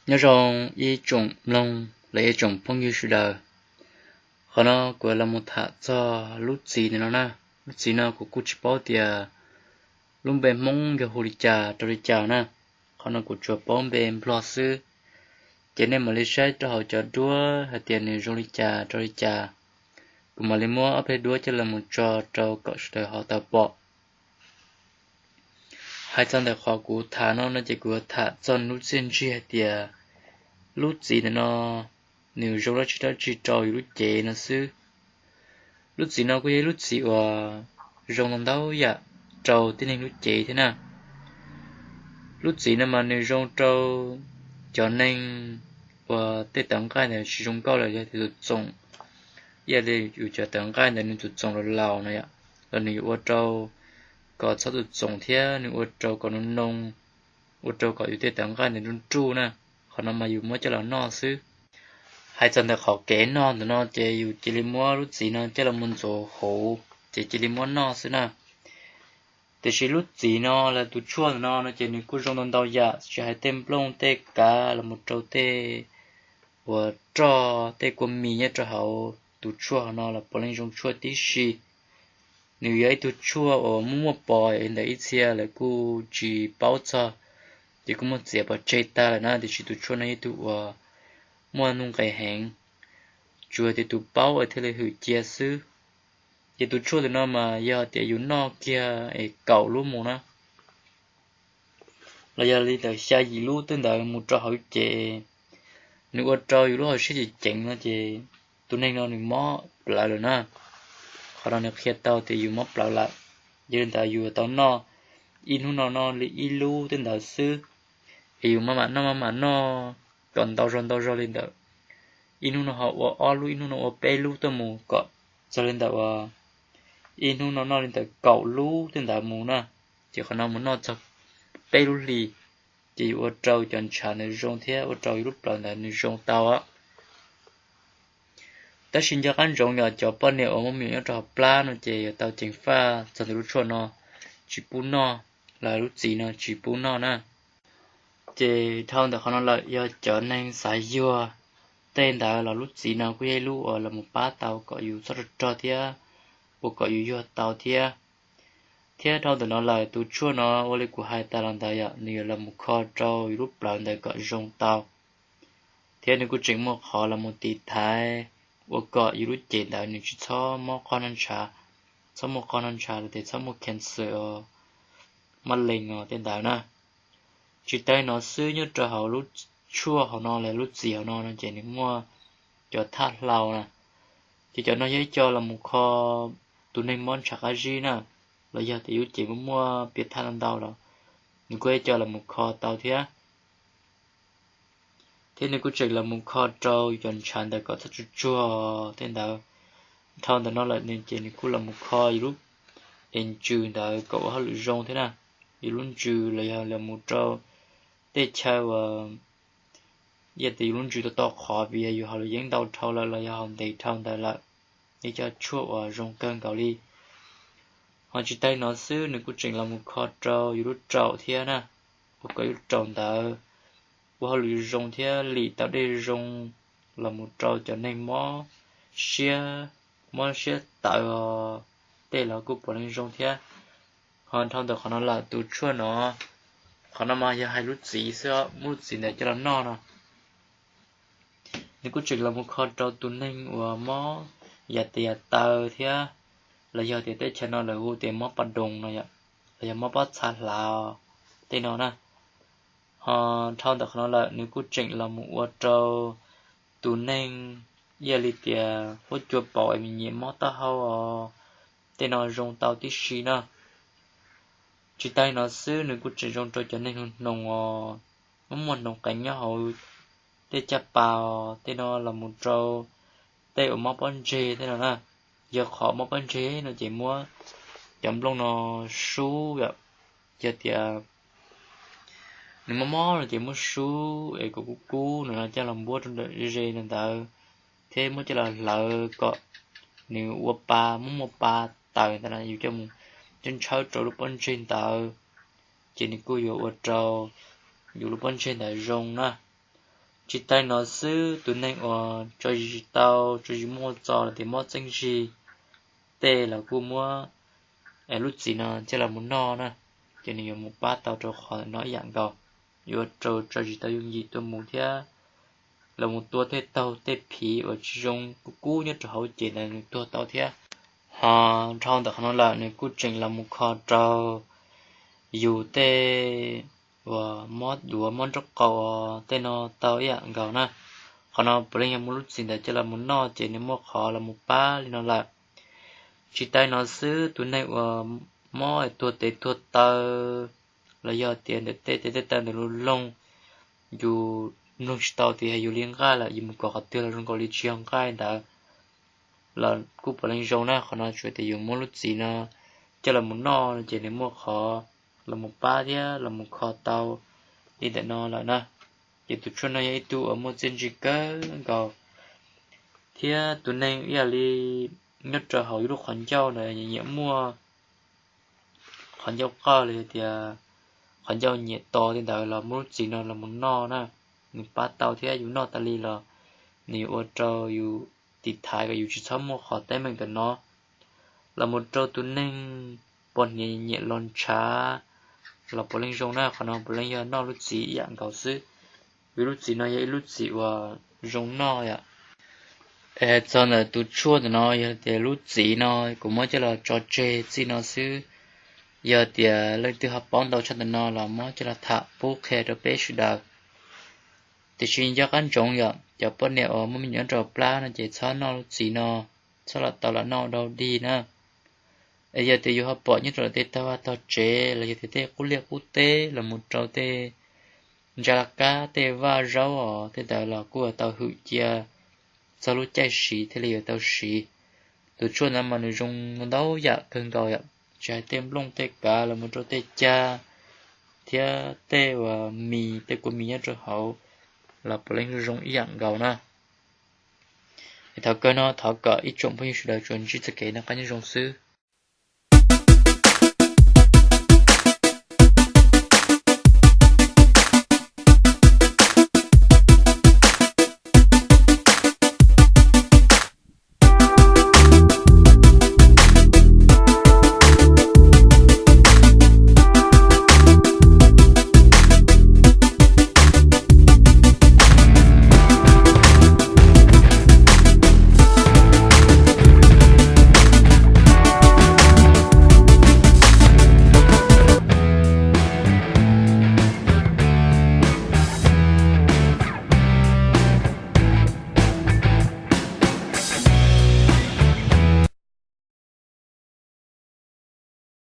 Nyob zoo ib tsoom mloog los ib tsoom phooj ywg sawv daws. Qhov no kuv los mus tham txog lub txiv ntawm no na. Lub txiv no kuv kuj tsis paub tias lub npe Hmoob yog hu li cas rau li cas na. Qhov no kuv tsuas paub npe Nplog xwb. Ces nej mam li saib rau hauv cov duab hais tias nws zoo li cas rau li cas. Kuv mam li muab ob peb duab coj los mus tso rau kom sawv daws ho tau pom. Hais txog ntawm qhov kuv tham no no ces kuv tham txog lub txiaj ntsig hais tias lub txiv ntawm no nws zoo dab tsi dab tsi rau yus lub cev no xwb. Lub txiv no kuj yog ib lub txiv uas zoo ntau ntau yam rau tib neeg lub cev thiab na. Lub txiv no mas nws zoo rau cov neeg uas tej tawv nqaij ntawd tsis zoo nkauj los yog tias tus txoom, ib yam li yus cov tawv nqaij ntawd nws tus txoom laus laus no yom, los nws yuav ua rau kom txhob tus txoom thiab nws ua rau kom nws noo, ua rau kom yus tej tawv nqaij ntawd nruj nruj na. Qhov no mas yus muab coj los noj xwb. Hais txog ntawm qhov kev noj ntawm no ces yus cia li muab lub txiv no coj los mus ntxuav huv ces cia li muab noj xwb na. Tiam sis lub txiv no los tus tshuaj ntawm no no ces nws kuj zoo ntau ntau yam, tsis hais tej nplooj tej kav los mus rau tej uas roj tej kua mis nyob rau hauv tus tshuaj hauv no los puav leej zoo tshuaj tib si. Nws yog ib tug tshuaj uas muaj muaj pos li ntawm ib txhia lawv kuj tsis paub txog, ces kuj muaj txiav pov tseg tag lawm na, tiam sis tus tshuaj no yog ib tug uas muaj nuj nqis heev, tsuas tias tus paub es thiaj li hwm cia xwb. Ces tus tshuaj ntawm no mas yog tias yus noj kiag es kaum lub mus na, los yog li ntawm xya yim lub tej ntawd mus rau hauv ces nws ua rau yus lub hauv siab ceev ceev no ces tus neeg no nws mob plawv lawm na. Qhov no nws qhia tau tias yus mob plawv lawm. Yog li ntawd yus tau noj ib hnub no noj li ib lub tej ntawd xwb, es yus maj mam noj maj mam noj kom ntau zog ntau zog li ntawm ib hnub no ho ua ob lub, ib hnub no ua peb lub tuaj mus kom txog li ntawm uas ib hnub no noj li ntawm kaum lub tej ntawd mus na. Ces qhov no mus noj txog peb lub hlis, ces yuav ua rau cov ntshav ntawd zoo thiab ua rau yus lub plawv ntawd nws zoo tau. Tab sis nco qab ntsoov yog cov poj niam uas muaj me nyuam nyob rau hauv plab no ces yuav tau ceev faj txog ntawm lub tshuaj no, tsis pub noj, los lub txiv no tsis pub noj na. Ces dhau ntawm qhov no lawm yog cov neeg xav yuag tej ntawd los lub txiv no kuj yog ib lub uas los mus pab tau kom yus txhob rog rog thiab ua kom yus yuag tau thiab. Thiab dhau ntawm no lawm tus tshuaj no ua li kuv hais tas los ntawd yom, nws yuav los mus kho rau yus lub plawv ntawd kom zoo tau. Thiab nws kuj tseem muaj qhov los mus tiv thaiv ua kom yus lub cev ntawd nws tsis txhob mob qoj noj ntshav, txhob muaj qoj noj ntshav los tias txhob muaj cancer, mab lees os tej ntawd na. Tsis tas li no xwb, nyob rau hauv lub tshuaj hauv no los lub txiv hauv no no ces nws muaj cov thaj hlau na. Ces cov no yog ib co los mus kho tus neeg mob ntshav qab zib na, los yog tias yus lub cev muaj muaj piam thaj ntau los nws kuj ib co los mus kho tau thiab. Thiab nws kuj tseem los mus kho rau cov ntshav ntawd kom txhob tsuag tsuag tej ntawd. Dhau ntawm no lawm nws ces nws kuj los mus kho yus lub es ntsws ntawd kom ua hauj lwm zoo thiab na. Yus lub ntsws los yog los mus rau tej chaw uas yog tias yus lub ntsws tau tau qhov vim yog yus haus lwm yeeb ntau dhau lawm los yog haus ntev dhau ntawd lawm, ib co tshuaj uas zoo kawg nkaus li. Ho tsis tas li no xwb, nws kuj tseem los mus kho rau yus lub raum thiab na, ua kom yus lub raum ntawd ua hauj lwm zoo thiab lim tau dej zoo los mus rau cov neeg mob siab, mob siab tawv os, tej los kuj puav leej zoo thiab. Ho dhau ntawm qhov no lawm tus tshuaj no, qhov no mas yog hais lub txiv xwb, muab lub txiv ntawd coj los noj no. Nws kuj tseem los mus kho rau tus neeg uas mob yam tes yam taw thiab, los yog tias teb chaws no lawv hu tias mob pas doos no yom, los yog mob pob txha hlav tej no na. Ho dhau ntawm qhov no lawm nws kuj tseem los mus ua rau tus neeg ib yam li tias huab cua paum es me nyiam mob taub hau os, tej no zoo tau tib si na. Tsis tas li no xwb, nws kuj tseem zoo rau cov neeg hnoos os, muaj muaj hnoos qees nyob hauv tej caj pas os, tej no los mus rau tej uas mob pob ntseg tej no na. Yog qhov mob pob ntseg no ces muab cov nplooj no sub yom, yog tias nws mob mob no ces muab sub es kom kub kub no coj los npuab rau ntawm ze ntawd, thiab muab coj los hlawv kom nws ua pa, muaj muaj pa tawm ntawd na, yus coj mus ntshaw ntshaw rau lub pob ntseg ntawd, ces nws kuj yuav ua rau yus lub pob ntseg ntawd zoo na. Tsis tas li no xwb, tus neeg uas tso zis tsis tau, tso zis muaj txog los tias mob txeeb zig, tej los kuj muab lub txiv no coj los mus noj na, ces nws yuav mus pab tau rau qhov no ib yam nkaus, yuav ua rau tso zis tau yooj yim tuaj mus thiab los mus tua tej taug tej phiv uas tsis zoo kub kub nyob rau hauv ces ntawd nws tuag tau thiab. Ho dhau ntawm qhov no lawm nws kuj tseem los mus kho rau yus tej uas mob duav mob nraub qaum tej no tau ib yam nkaus na. Qhov no puav leej yog muaj lub txiv ntawd coj los mus noj ces nws muaj qhov los mus pab li no lawm. Tsis tas li no xwb, tus neeg uas mob tuag tes tuag taw los yog tias ntawm tej tes tej taw ntawd lub loog, yus mloog tsis tau tias yus li nqaij lawm, yus mus kov qhov twg los zoo nkaus li tsis yog nqaij ntawd los kuj puav leej zoo na. Qhov no tsuas tias yus muab lub txiv no coj los mus noj ces nws muaj qhov los mus pab thiab los mus kho tau li ntawm no lawm na. Ces tus tshuaj no yog ib tug uas muaj txiaj ntsig kawg nkaus, thiab tus neeg ib yam li nyob rau hauv yus lub qhov ncauj ntawd nyiam muaj qhov ncauj qawj los yog tias qhov ncauj nyiam to tej ntawd los muab lub txiv no los mus noj na, nws pab tau thiab yus noj tas li los nws yuav ua rau yus tiv thaiv kom yus tsis txhob muaj qhov teeb meem ntawm no. Los mus rau tus neeg pom hniav nyiam los ntshav los puav leej zoo na, qhov no puav leej yog noj lub txiv ib yam nkaus xwb, vim lub txiv no yog ib lub txiv uas zoo noj yom. Es hais txog ntawm tus tshuaj ntawm no, yog tias lub txiv no kuv muab coj los tso tseg txij no xwb. Yog tias leej twg ho paub ntau tshaj ntawm no los muab coj los tham pub qhia rau peb sawv daws. Tiam sis nco qab ntsoov yom, cov poj niam uas muaj me nyuam nyob rau plab no ces txhob noj lub txiv no, txhob los tau los noj dau dig na. Es yog tias yus ho pom nyob rau tej tog vaj tog tsev los yog tias tej qub liaj qub teb los mus rau tej ntsa laj kab tej vaj zaub os tej ntawd los kuj yuav tau hwm cia txog lub caij siv thiaj li yuav tau siv. Tus tshuaj ntawd mas nws zoo ntau yam kawg nkaus yom, tsis hais tej nplooj tej kav los mus rau tej cag thiab tej uas mis tej kua mis nyob rau hauv los puav leej zoo ib yam nkaus na. Es thaum kawg no thov kom ib tsoom phooj ywg sawv daws tsuas ntsib txoj kev noj qab nyob zoo xwb.